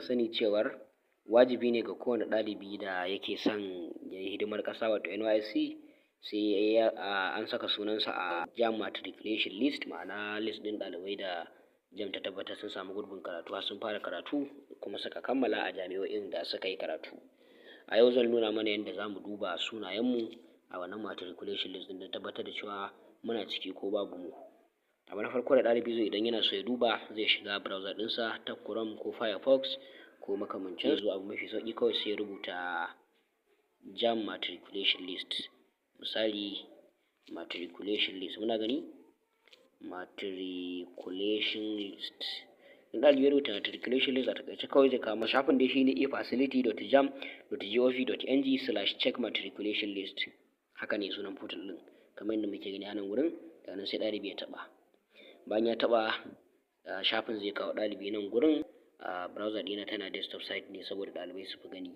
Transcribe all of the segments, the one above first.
sani cewar wajibi ne ga kowane ɗalibi da yake son ya yi hidimar ƙasa, wato NYSC, sai an saka sunansa a JAMB matriculation list, ma'ana list ɗin ɗalibai da JAMB ta tabbatar sun samu gurbin karatu har sun fara karatu kuma suka kammala a jami'o'in da suka yi karatu. A yau zan nuna mana yadda za mu duba sunayenmu a wannan matriculation list ɗin don tabbatar da cewa muna ciki ko babu mu. Abu na farko da ɗalibi zai idan yana so ya duba, zai shiga browser ɗinsa ta Chrome ko Firefox ko makamancin zuwa. Abu mafi sauƙi kawai, sai ya rubuta JAMB matriculation list. Misali, matriculation list, muna gani, matriculation list. In ɗalibi ya rubuta matriculation list, a taƙaice kawai zai kawo shafin dai shine efacility.jamb.gov.ng/check matriculation list. Haka ne sunan portal ɗin, kamar yadda muke gani a nan wurin. Daga nan sai ɗalibi ya taɓa. Bayan ya taɓa, shafin zai kawo ɗalibi nan gurin. Browser ɗina tana desktop site ne saboda ɗalibai su fi gani.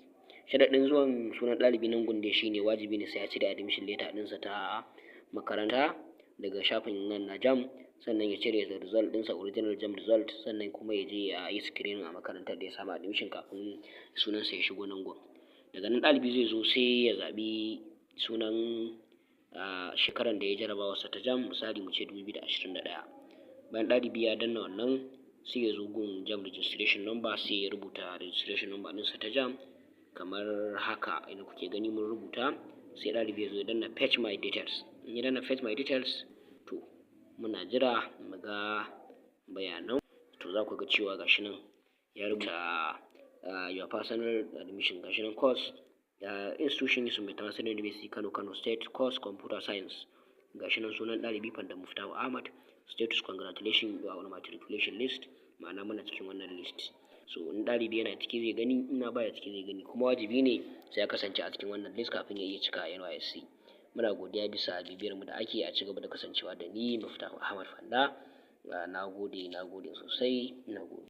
Sharaɗin zuwan sunan ɗalibi nan gun dai shine wajibi ne sai ya cire admission letter ɗinsa ta makaranta daga shafin nan na JAMB, sannan ya cire result ɗinsa, original JAMB result, sannan kuma ya je ya yi screening a makarantar da ya samu admission kafin sunansa ya shigo nan gun. Daga nan ɗalibi zai zo sai ya zaɓi sunan shekaran da ya jarabawarsa ta JAMB, misali mu ce 2021. Bayan ɗalibi ya danna wannan, sai ya zo gun JAMB registration number, sai ya rubuta registration number ɗinsa ta JAMB kamar haka inda kuke gani mun rubuta. Sai ɗalibi ya zo ya danna "Fetch my details". In ya danna "Fetch my details", to muna jira mu ga bayanan. To za ku ga cewa gashi nan ya rubuta "Your personal admission". Gashi nan, course, institution is Maitama State University Kano, Kano State, course Computer Science. Gashi nan sunan ɗalibi Fanda Muftahu Ahmad, status "Congratulations, you are on matriculation list", ma'ana muna cikin wannan list. So in ɗalibi yana ciki zai gani, in ma baya ciki zai gani. Kuma wajibi ne sai ya kasance a cikin wannan list kafin ya iya cika NYSC. Muna godiya bisa bibiyar mu da ake. A ci gaba da kasancewa da ni, Muftahu Ahmad Fanda. Na gode, na gode sosai, na gode.